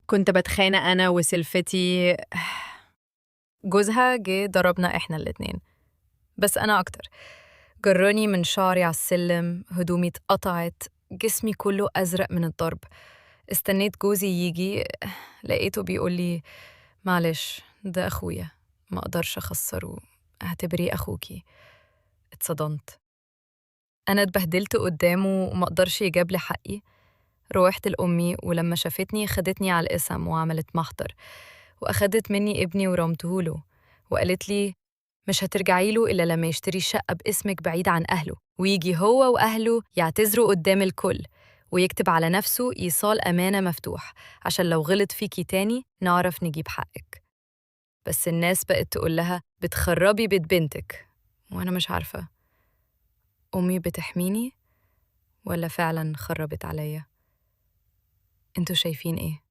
كنت بتخانق أنا وسلفتي، جوزها جه ضربنا إحنا الاتنين، بس أنا أكتر. جرني من شعري على السلم، هدومي اتقطعت، جسمي كله أزرق من الضرب. استنيت جوزي يجي، لقيته بيقول لي معلش ده أخويا، ما أقدرش أخسره، اعتبريه أخوكي. اتصدمت. أنا اتبهدلت قدامه وما قدرش يجيب لي حقي. روحت لأمي، ولما شافتني خدتني على القسم وعملت محضر، وأخدت مني ابني ورمته، وقالت لي مش هترجعي له إلا لما يشتري شقة باسمك بعيد عن أهله، ويجي هو وأهله يعتذروا قدام الكل، ويكتب على نفسه إيصال أمانة مفتوح، عشان لو غلط فيكي تاني نعرف نجيب حقك. بس الناس بقت تقول لها بتخربي بيت بنتك، وأنا مش عارفة أمي بتحميني ولا فعلا خربت عليا. انتوا شايفين إيه؟